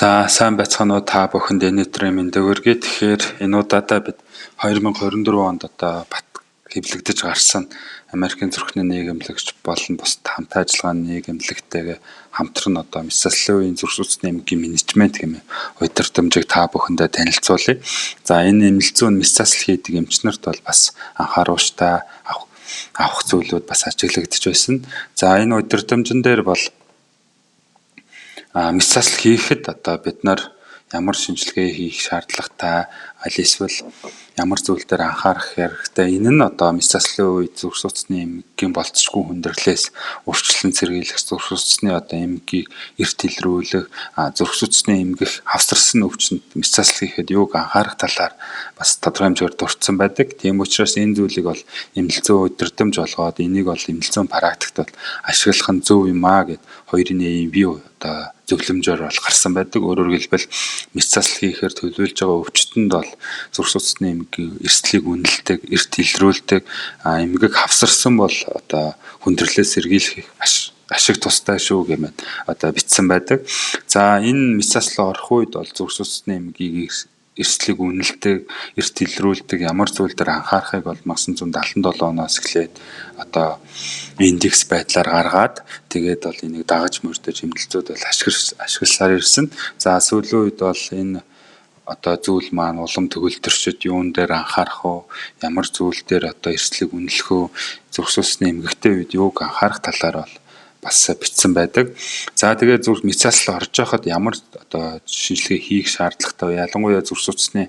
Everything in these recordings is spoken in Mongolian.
За сайн байцгаана уу, та бүхэнд энэ өдрийн мэндийг хүргэе. Тэгэхээр энэ удаадаа бид 2024 онд одоо бат хэвлэгдэж гарсан Америкийн зүрхний нийгэмлэгч болон бусад хамтын ажиллагааны нийгэмлэгтэйгээ хамтран одоо мэс заслын үеийн зүрх судасны эмгэгийн менежмент хэмээн удирдамжийг та бүхэндээ танилцуулъя. За энэ эмнэлзүү нь мэс засал хийдэг эмч нарт бол бас анхааруулжтай авах зүйлүүд бас ажиглагдаж байсан. За энэ удирдамжин дээр бол мэс засал хийхэд одоо бид нар ямар шинжилгээ хийх шаардлагатай, аль эсвэл ямар зүйл дээр анхаарах хэрэгтэй. Энэ нь одоо мэс заслын үед зүрх судасны эмгэгийн болцсохгүй хүндрэлээс урьдчилан сэргийлэх, зүрх судасны одоо эмгэгийг эрт илрүүлэх, зүрх судасны эмгэх хавсарсан өвчнөд мэс засал хийхэд юуг анхаарах талаар бас тодорхой хэмжээгээр дурдсан байдаг. Тийм учраас энэ зүйлийг бол эмнэлзүү удирдамж болгоод энийг бол эмнэлзүүн практикт бол ашиглах нь зөв юм аа гэд хоёрын AMV одоо зөвлөмжөөр бол гарсан байдаг. Өөрөөр хэлбэл мэс засал хийхээр төлөөлж байгаа өвчтөнд бол зүрх судасны эмгэгийн эрсдлийг үнэлдэг, эрт илрүүлдэг, эмгэг хавсарсан бол одоо хүндрэлээс сэргийлэх ашиг тустай шүү гэмээр одоо бичсэн байдаг. За энэ мэс заслаа орох үед бол зүрх судасны эмгэгийг эрсдлийг үнэлдэг, эрт илрүүлдэг ямар зүйл дээр анхаарахыг бол 1977 оноос эхлээд одоо индекс байдлаар гаргаад тэгээд бол энийг дагаж мөрдөж эмнэлзүүд бол ашигласаар ирсэн. За сүүлийн үед бол энэ одоо зүйл маань улам төгөлдрчөд юун дээр анхаарах вэ? Ямар зүйл дээр одоо эрсдлийг үнэлэх вэ? Зүрх судасны эмгэгтэй үед юуг анхаарах талаар бол бас бичсэн байдаг. За тэгээд зүрх мэс засал орж байхад ямар одоо шинжилгээ хийх шаардлагатай вэ? Ялангуяа зүрх судасны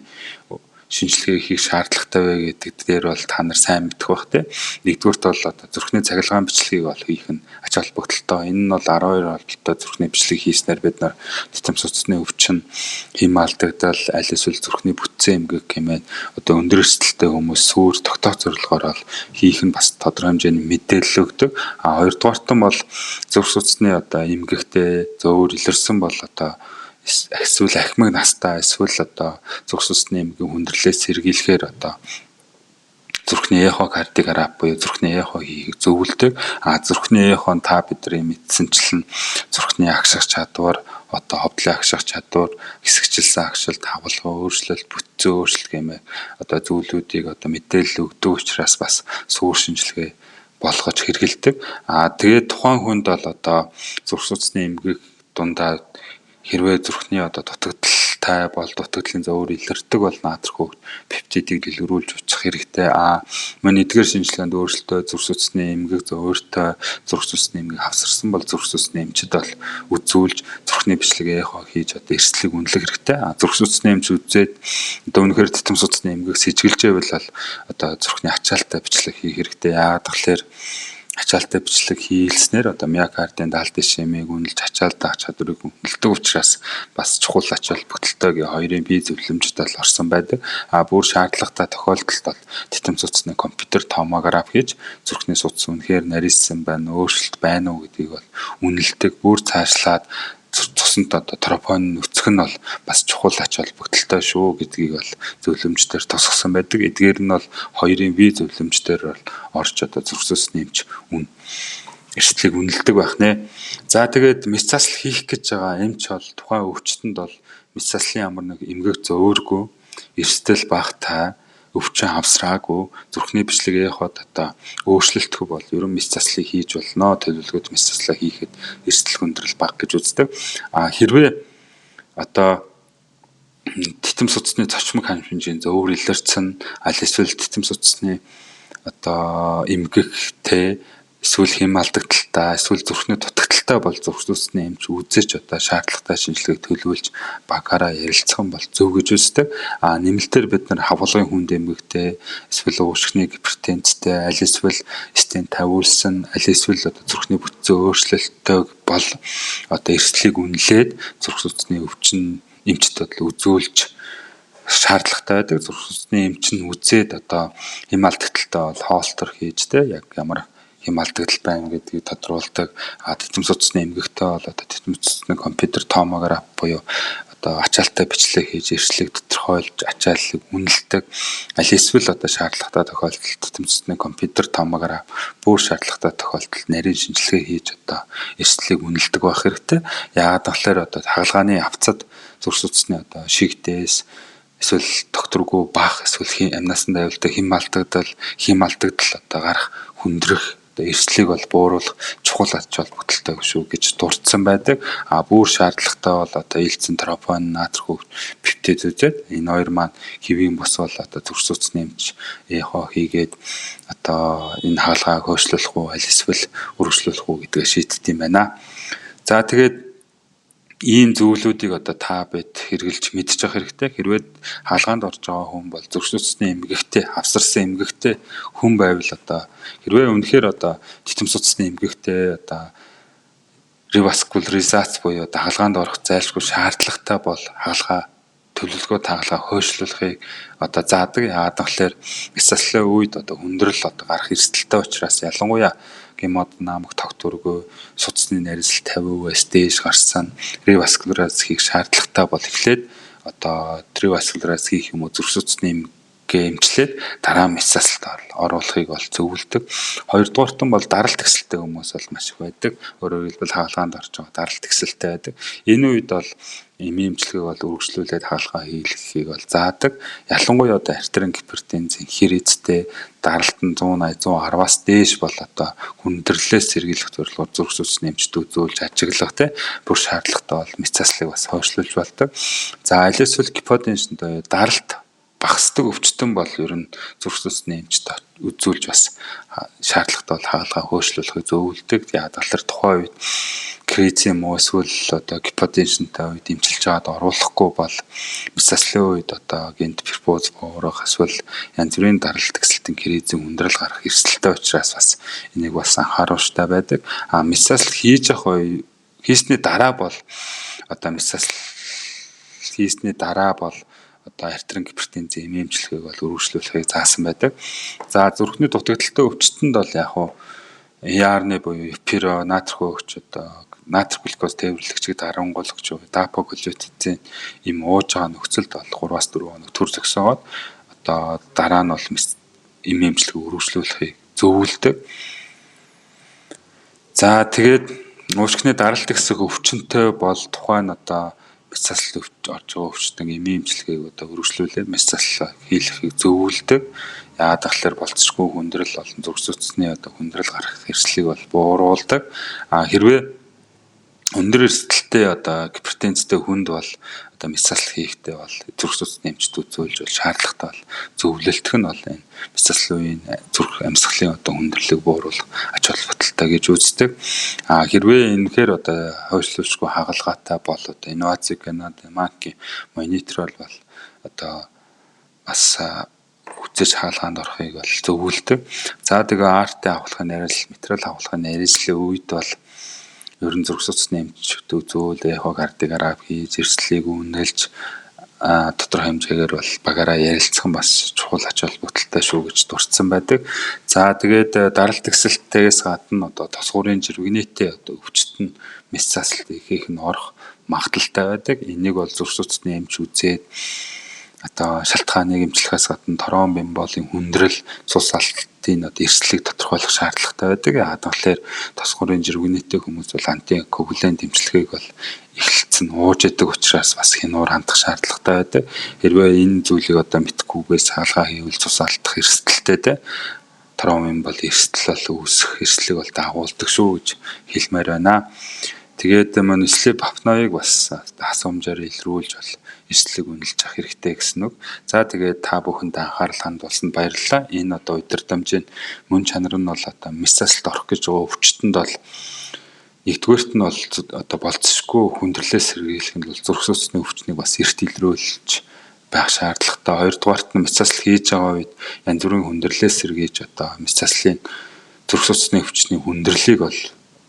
шинжилгээ хийх шаардлагатай вэ гэдэг дээр бол та нар сайн мэдэх байх те. Нэгдүгээрт бол одоо зүрхний цахилгаан бичлэгийг бол хийх нь ач холбогдолтой. Энэ нь бол 12 холболтой зүрхний бичлэг хийснээр бид нар титэм судасны өвчин, хэм алдагдал, аль эсвэл зүрхний бүтцэн эмгэг хэмээн одоо өндөр эрсдэлтэй хүмүүс сүүр тогтоох зорилгоор бол хийх нь бас тодорхой хэмжээний мэдээлэл өгдөг. А хоёрдугаарт нь бол зүрх судасны одоо эмгэгтэй зөөр илэрсэн бол одоо эсвэл ахмаг настай, эсвэл одоо зүрх судасны эмгэгийн хүндрэлээс сэргийлэхээр одоо зүрхний эхокардиограф буюу зүрхний эхо хийхийг зөвлөдөг. А зүрхний эхо нь та бидний мэдсэнчлэн зүрхний агших чадвар, одоо ховдлын агших чадвар, хэсэгчилсэн агшилт, хавлгаа өөрчлөлт, бүтцэн өөрчлөлт гэмээр одоо зүйлүүдийг одоо мэдээлэл өгдөг учраас бас сүүр шинжилгээ болгож хэрэглэдэг. А тэгээд тухайн хүнд бол одоо зүрх судасны эмгэг дундаа хэрвээ зүрхний одоо дутагдaltaй бол дутагдлын зовөр илэрдэг бол наадах пептидийг дэлгэрүүлж уцах хэрэгтэй. А мөн эдгээр шинжилгээнд өөрчлөлтөө зүрх судасны эмгэг зөөртэй, зүрх судасны эмгэг хавсарсан бол зүрх судасны эмчид бол үзүүлж зүрхний бичлэг эхо хийж одоо эрсдлийг үнэлэх хэрэгтэй. А зүрх судасны эмч үзээд одоо үнэхээр титэм судасны эмгэг сэжиглэж байвал бол одоо зүрхний ачаалтай бичлэг хийх хэрэгтэй. Яагаад гэвэл ачаалтай бичлэг хийлснээр одоо миокардын даалт ишемийг үнэлж ачаал даах чадварыг үнэлдэг учраас бас чухал ач холбогдолтой гэ хоёрын бие зөвлөмжид бол орсон байдаг. А бүр шаардлагатай тохиолдолд бол титэм судасны компьютер томограф хийж зүрхний судас үнэхээр нарийссан байна, өөрчлөлт байна уу гэдгийг бол үнэлдэг. Бүр цаашлаад цуснд одоо тропонин өсөх нь бол бас чухал ач холбогдолтой шүү гэдгийг бол зөвлөмж дээр тусгасан байдаг. Эдгээр нь бол хоёрын бие зөвлөмж дээр бол орж одоо зүрх судасны эмч үн эрсдлийг үнэлдэг байх нэ. За тэгээд мэс засал хийх гэж байгаа эмч бол тухайн өвчтөнд бол мэс заслын ямар нэг эмгэг зөөргүй, эрсдэл багатай, өвчин хавсраагүй, зүрхний бичлэг эход одоо өөрчлөлтгүй бол ерөн мэс заслыг хийж болно. Төлөвлөгөөт мэс заслаа хийхэд эрсдэл хүндрэл бага гэж үздэг. А хэрвээ одоо титэм судасны цочмог хэмжээний зөөр илэрсэн, аль эсвэл титэм судасны одоо эмгэгтэй, эсвэл хэм алдагдaltaй, эсвэл зүрхний дутагдaltaй бол зүрх судасны эмч үзэж одоо шаардлагатай шинжилгээг төлөвлөж багаараа ярилцах нь бол зөв гэж үздэг. А нэмэлтээр бид нар хавлгын хүнд эмгэгтэй, эсвэл уушгины гипертензтэй, аль эсвэл стент тавиулсан, аль эсвэл одоо зүрхний бүтцэн өөрчлөлттэй бол одоо эрсдлийг үнэлээд зүрх судасны өвчин эмчт бол үзүүлж шаардлагатай байдаг. Зүрх судасны эмч нь үзээд одоо хэм алдагдaltaй бол хоолтор хийж те яг ямар хэм алдагдал байна гэдгийг тодруулдаг. А титэм судасны эмгэгтэй бол одоо титэм судасны компьютер томограф буюу одоо ачаалттай бичлэг хийж эрсдлийг тодорхойлж ачааллыг үнэлдэг. Аль эсвэл одоо шаардлагатай тохиолдолд титэм судасны компьютер томограф бүр шаардлагатай тохиолдолд нарийн шинжилгээ хийж одоо эрсдлийг үнэлдэг байх хэрэгтэй. Яагаад гэвэл одоо хагалгааны авцад зүрх судасны одоо шигдээс эсвэл докторгүй бах эсвэл амнаас нь аюултай хэм алдагдал одоо гарах хүндрэх одоо эрсдлийг бол бууруулах чухал ач холбогдолтой шүү гэж дурдсан байдаг. А бүр шаардлагатай бол одоо ээлцэн тропон, натрий хөвч, пептид үзээд энэ хоёр маань хэвийн бус бол одоо зүрх судасны эмч эхо хийгээд одоо энэ хагалгааг хойшлуулах уу аль эсвэл үргэлжлүүлэх үү гэдгээ шийддэг юм байна. За тэгээд ийм зүйлүүдийг одоо та бид хэрэгжилж мэдчих хэрэгтэй. Хэрвээ хаалгаанд орж байгаа хүн бол зүрх судасны эмгэгтэй, авсарсан эмгэгтэй хүн байвал одоо хэрвээ үнэхээр одоо титэм судасны эмгэгтэй одоо реваскуляризац буюу одоо хаалгаанд орох зайлшгүй шаардлагатай бол хаалгаа төлөвлөгөө тагалгаа хойшлуулахыг одоо заадаг. Яагаад гэвэл мэс заслын үед одоо хүндрэл одоо гарах эрсдэлтэй учраас ялангуяа гемод намаг тогтворгүй судасны нарийсал 50%-аас дээш гарсан реваскуляризац хийх шаардлагатай бол эхлээд одоо реваскуляризац хийх юм уу зүрх судасны эмгээ эмчлээд дараа мэс заслалд оруулахыг бол зөвлөдөг. Хоёрдугаарт нь бол даралт гэсэлтэй хүмүүс бол маш их байдаг. Өөрөөр хэлбэл хагалгаанд орж байгаа даралт гэсэлтэй байдаг. Энэ үед бол эмийн эмчилгээг бол үргэлжлүүлээд хагалгаа хийлгэхийг бол заадаг. Ялангуяа одоо артерийн гипертензийн хэр эзтэй даралт нь 180 110-аас дээш бол одоо хүндрэлээс сэргийлэх зорилгоор зүрх судасны эмчит үзүүлж ажиглах те бүр шаардлагатай бол мэс заслыг бас хойшлуулж болдог. За аль эсвэл гипотеншнтэй даралт багасдаг өвчтөн бол ер нь зүрх судасны эмчит үзүүлж бас шаардлагатай бол хагалгаа хөөшлүүлэхийг зөвлөдөг. Яг талаар тухайн үед криз юм уу эсвэл одоо гипотеншнтэй үед эмчилж байгаад оруулахгүй бол мэс заслын үед одоо гинт перфуз буурах эсвэл янз бүрийн даралт гэсэлтэн кризийн хүндрэл гарах эрсдэлтэй учраас бас энийг бас анхааруулжтай байдаг. А мэс засал хийж явах үе хийсний дараа бол одоо мэс засал хийсний дараа бол одоо артерийн гипертензийн эмийн эмчилгээг бол үргэлжлүүлэхийг заасан байдаг. За зүрхний дутагдaltaй өвчтөнд бол яг хуу ЯРН буюу эпиро, натрий хөөгч одоо натрий глюкоз тээвэрлэгчийг дарангуулагч дапоглютицин им ууж байгаа нөхцөлд бол 3-4 хоног төр зөксөөгөөд одоо дараа нь бол эмийн эмчилгээг үргэлжлүүлэхийг зөвлөдөг. За тэгээд уушгины даралт гэсэх өвчнөд бол тухайн одоо мэс заслал орж байгаа өвчтөн эмийн эмчилгээг одоо үргэлжлүүлээд мэс заслал хийлгэхийг зөвлөдөг. Яагаад гэвэл болцсохгүй хүндрэл болон зүрх судасны одоо хүндрэл гарах эрсдлийг бол бууруулдаг. А хэрвээ өндөр эрсдэлтэй одоо гипертензтэй хүнд бол одоо мэс засал хийхдээ бол зүрх судасны эмчит үзүүлж бол шаардлагатай бол зөвлөлтөх нь бол энэ мэс заслын үеийн зүрх амьсгалын одоо хүндрэлийг бууруулах ач холбогдолтой гэж үздэг. А хэрвээ энэхээр одоо хойшлуулшгүй хагалгаатай бол одоо инноваци Канада, Маки мониторол бол одоо бас хүзээж хаалгаанд орохыг бол зөвлөдөг. За тэгээ арт авахлахын нарийсал, материал авахлахын нарийслын үед бол ер нь зүрх судасны эмчит үзүүл, эхокардиограф хийж, эрсдлийг үнэлж тодорхой хэмжээгээр бол багаараа ярилцах нь бас чухал ач холбогдолтой шүү гэж дурдсан байдаг. За тэгээд даралт гэсэлтээс гадна одоо тосгуурын жирвэгнээтэй одоо өвчт нь мэс заслалт ихэнх нь орох магадлалтай байдаг. Энийг бол зүрх судасны эмч үзээд одоо шалтгааныг эмчлэхээс гадна тромбоэмболын хүндрэл, цус алтын одоо эрсдлийг тодорхойлох шаардлагатай байдаг. Яагаад гэвэл тосгуурын жирвэгнээтэй хүмүүс бол антикоагулянт эмчилгээг бол эхэлсэн ууж идэг учраас бас хянуур хандах шаардлагатай байдаг. Хэрвээ энэ зүйлийг одоо мэдхгүйгээс хаалгаа хийвэл цус алдах эрсдэлтэй те тромбоэмбол эрсдэл бол үүсэх эрсдлийг бол дагуулдаг шүү гэж хэлмээр байна. Тэгээд мөн слип апноег бас хасамжаар илрүүлж бол эрсдлийг үнэлж авах хэрэгтэй гэсэн үг. За тэгээд та бүхэнд анхаарал хандуулсанд баярлалаа. Энэ одоо удирдамжийн мөн чанар нь бол одоо мэс заслалт орох гэж байгаа өвчтөнд бол нэгдүгээрт нь бол одоо болцсохгүй хүндрэлээс сэргийлэх нь бол зүрх судасны өвчнийг бас эрт илрүүлж байх шаардлагатай. Хоёрдугаарт нь мэс засал хийж байгаа үед янз бүрийн хүндрэлээс сэргийж одоо мэс заслын зүрх судасны өвчний хүндрэлийг бол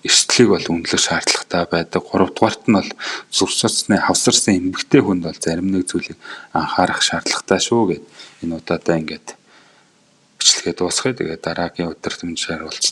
эрсдлийг бол үнэлэх шаардлагатай байдаг. Гуравдугаарт нь бол зүрх судасны хавсарсан эмгэгтэй хүнд бол зарим нэг зүйлийг анхаарах шаардлагатай шүү гэд энэ удаадаа ингээд бичлэгээ дуусгая. Тэгээд дараагийн удирдамжаар уулзъя.